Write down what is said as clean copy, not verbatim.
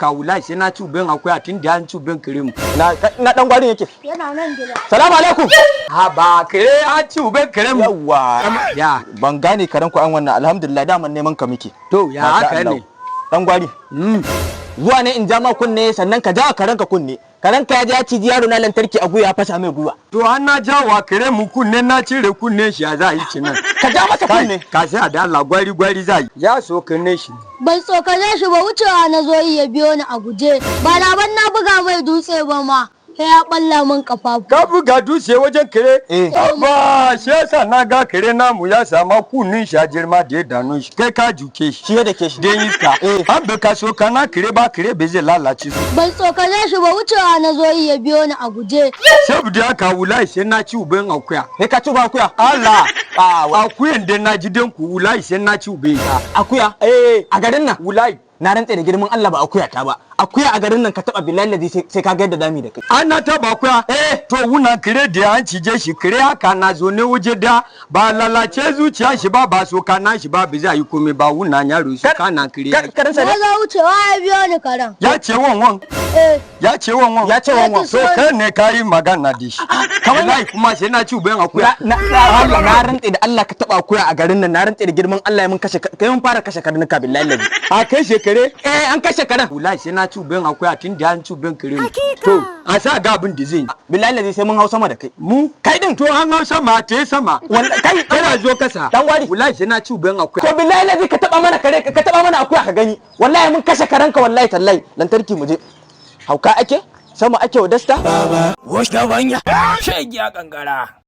Ka wula sai na ci uben akuya tun da an ci uben kare mu. Na dan gwarin yake? Yana nan gida. Salamu alaikum. Ha ba kare an ci uben kare mu. Yawwa. Ya. Ban gane karen ku an wannan, alhamdulillah, daman neman ka muke. To ya Masha haka Allah. ne? Dan gwari. Zuwa ne in ja ma kunne, sannan ka ja karen ka kunne. Karen ka ya je ya ciji yaro na lantarki a gwiwa, ya fasa mai gwiwa. To an na jawa kare mu kunne, na cire kunne shi, ya za a yi cinan? Ka ja masa kunne. Ka sai a da Allah, gwari gwari za yi. Ya so kunne shi. Ban tsokane shi ba, wucewa na zo yi ya biyo ni a guje. Ba laban na buga mai dutse ba ma. Sai ya balla min kafafu. Ka buga dutse wajen kare? Eh. Ba shi yasa na ga kare namu ya sama kunnin shi a girma da ya danu shi. Kai ka juke shi. Shi ya dake shi. Den iska. Eh. An bai ka so kana kare ba, kare bai zai lalace su. Ban tsokane shi ba, wucewa na zo yi ya biyo ni a guje. Saboda haka wulayi sai na ci uben akuya. Sai ka ci ba akuya. Allah. Ah, Akuyan da na ji den ku, wulayi sai na ci ube. Akuya? Eh. A garin nan? Wulayi. Na rantse da girman Allah, ba akuya ta ba. Akuya a garin nan ka taba, billahi lazi sai ka ga yadda dami da kai. Ana taba akuya? Eh. To wuna kare da an cije shi, kare haka na zo ne waje da ba lalace zuciya shi ba, ba so kana shi ba, bai zai yi komai ba, wuna yaro su kana kare. Karen sa Na ne? zo wucewa ya biyo ni karen. Ya ce wanwan. Eh. Ya ce wanwan. Ya ce wanwan. To kai ne ka yi magana da shi. Kamar Wallahi kuma sai na ci uben akuya. Na rantse da Allah, ka taba akuya a garin nan, na rantse da girman Allah ya mun kashe kai, mun fara kashe karnuka, billahi lazi. A kai shekare. Eh, an kashe karen. Wallahi sai na ci uben akuya tun da an ci uben kare mu. To a sa ga abin da zai yi. Billahi lazi sai mun hau sama da kai. Mu? Kai din. To an hau sama ta yi sama. Wallahi kai. Kana zo kasa. Dan gwari. Wallahi sai na ci uben akuya. Ko billahi lazi ka taba mana kare, ka taba mana akuya ka gani. Wallahi mun kashe karenka, wallahi tallahi. Lantarki mu je. Hauka ake? Sama ake wa dasta? Shegiya kankara.